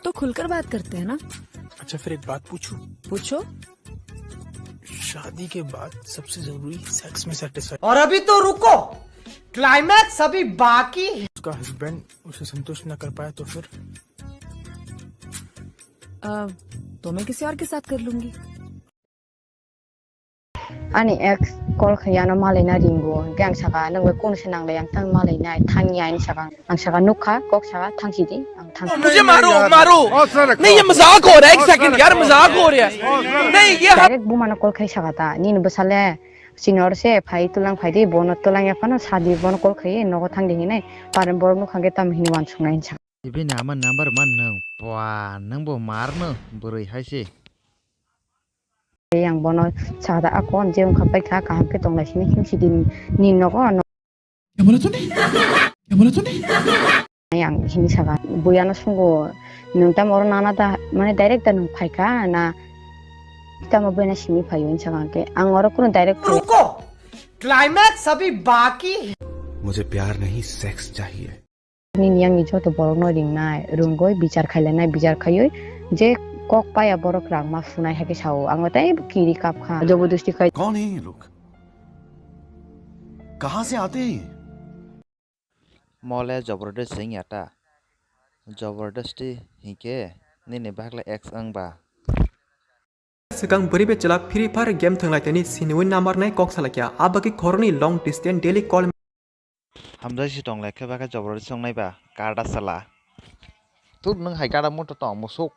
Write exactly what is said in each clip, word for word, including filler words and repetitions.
तो खुलकर बात करते हैं ना। अच्छा, फिर एक बात पूछूं? पूछो। शादी के बाद सबसे जरूरी सेक्स में सेटिस्फाई। और अभी तो रुको, क्लाइमैक्स अभी बाकी है। उसका हस्बैंड उसे संतुष्ट ना कर पाया तो फिर? अ, तो मैं किसी और के साथ कर लूंगी। Ani ex call khaiyano malaina ringo, hwnkhe ang saka, "Nwng bai kunu se nanglai, ang tang malainai, thangya," hinwi saka. Ang saka, "Nukha, kok saka, thangsi di, ang thang." मुझे मारो, मारो। नहीं, ये मजाक हो रहा है, एक सेकंड यार, मजाक हो रहा है। नहीं, ये Direct bumano call khai saka ta, "Nini bwsale, sinor se, phai tulang phai di, bono tulang ya phano, sadi bono call khai, nogo thang di," hinwi, paren borok nukha hwnkhe tamo hinwi uansuknai hinwi saka. Ibini ama number man nung, pua, nungbo mar no, bwrwi hai se. Yang bono saka da, "Ako je wngkha paikha, kaham khe tonglai sini, himsi di ni nogo ano." क्या बोला तूने? क्या बोला तूने? Yang hini saka, "Bui ano sungo, nwng tamo oro nana da, mane direct da nwng phaikha na, tamo bui na simi phaio," hinwi saka hwnkhe, ang oro kunu direct phai. रुको, क्लाइमैक्स अभी बाकी है। मुझे प्यार नहीं, सेक्स चाहिए। Nini yang ni joto borok no ringnai, rungoi bichar khailainai, bichar khaioi je kok paya borok rang ma phunai hai khe sao, ang tei kiri kap kha, jobodosti khai. कौन है ये लोग? कहाँ से आते हैं ये? Mole joborodosti wngya ta? Joborodosti hinkhe nini bagla ex wng ba? Swkang bwrwi bai chwla Free Fire game thwnglaitani siniwi namarnai kok salaikha, abagwi khoroknwi long distance daily call. Hamjai si tong lai khe ba khe joborodosti wngnai ba, kada chwla. Tuk nwng hai kada moto tong musuk.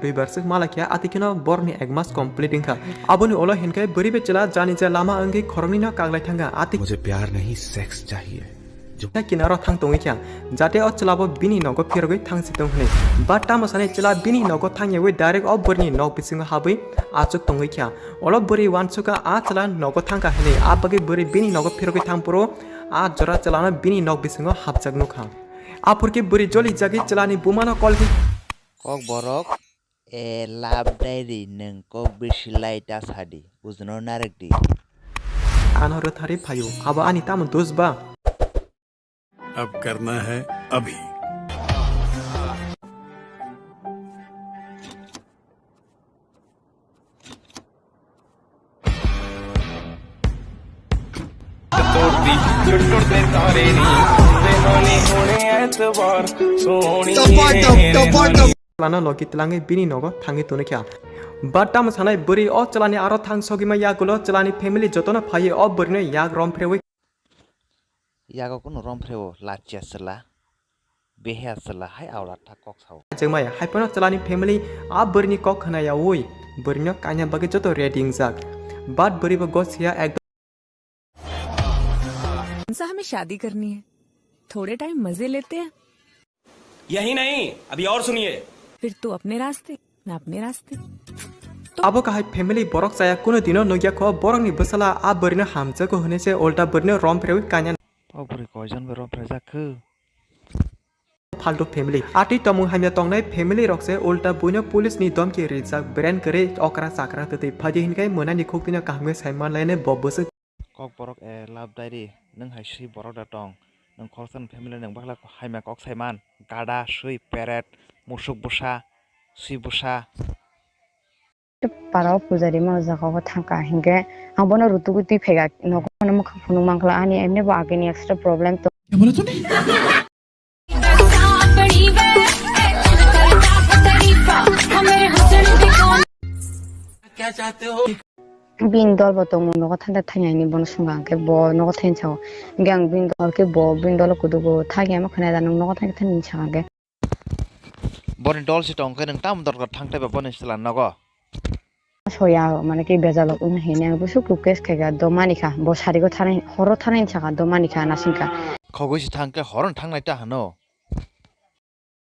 Duibar swk malaikha, ati kheno borokni ek mas complete wngkha. Aboni ulo hinkhe bwrwi bai chwla jani je lama wngwi khoroknwino kaglai thangkha. Ati मुझे प्यार नहीं, सेक्स चाहिए। जो kinaro thang tongwi kha, jate o chwlabo bini nogo phirogwi thangsi tong hwnwi. Ba tamo sani chwla bini nogo thangyawi direct o bwrwini nok bisingo habwi achuk tongwi kha. Olo bwrwi uansukha a chwla nogo thangkha hwnwi, a bagwi bwrwi bini nogo phirogwi thang phuru a jora chwlano bini nok bisingo hapjak nukha. Aphurkhe bwrwi jolijagwi chwlani bumano call khe. Kokborok, e love diary, nwng kok bisi lai ta sadi, bujno narwk di. Ano rwthari phaio, abo ani tamo dos ba? अब करना है अभी। Lana logi twlangwi bini nogo thangwi tongwi kha. But tamo sanai bwrwi o chwlani aro thang sogwi ma yagulo chwlani family jotono phaiwi o bwrwino yak rom phrewi. Yago kunu rom phreo, lachia chwla, beheya chwla hai aula thak kok sao. Jengmai, hai phano chwlani family a bwrwini kok khna yaui, bwrwino kaina bagwi joto ready wngjak. But bwrwibo gosiya ekdom. कौन सा हमें शादी करनी है, थोड़े टाइम मजे लेते हैं। यही नहीं, अभी और सुनिए। फिर तू अपने रास्ते, मैं अपने रास्ते। Abo kahai family borok chaya kunu dino nukya kho borokni bwsala a bwrwino hamjago hwnwi se ulta bwrwino rom phrewi kanya. O bwrwi koijon bai rom phrejak kho? Phaltu family. Atwi tongmung hamya tongnai family rok se ulta buino police ni domki rijak, beren kwrwi okra chakra twtwi phaidi hinkai mwnani khuktwino kaham khe sai manlainai bo bwswk. Kokborok, e love diary, nwng hai swi borok da tong? Nwng khoroksa ni family nwng bakla haima kok sai man, gada, swi, peret, musuk bwsa, swi bwsa. Para o pujari ma o jaga o thangkha hinkhe ang bono rutugwi twi phaikha, nogo bono mwkhang phunuk mankha ani emni bo agini extra problem tong. Bini dol bo tongo, nogo thangkhe thangya hinwi bono swngkha, hwnkhe bo nogo thangya sao. Hwnkhe ang bini dol khe bo bini dolo kudugo thangya, omo khwnai da nwng nogo thangkhe thangya hinwi sakha hwnkhe. Boni dol se tongkhe nwng tamo dorkar thangthai ba boni chwla nogo? Soya mane khe bejalo wng hinwi ang bwswk request khaikha, do manikha, bo sarigo thanai, horo thanai hinwi sakha, do manikha, nasingkha. Khogwi se thangkhe horo thangnai ta hwno.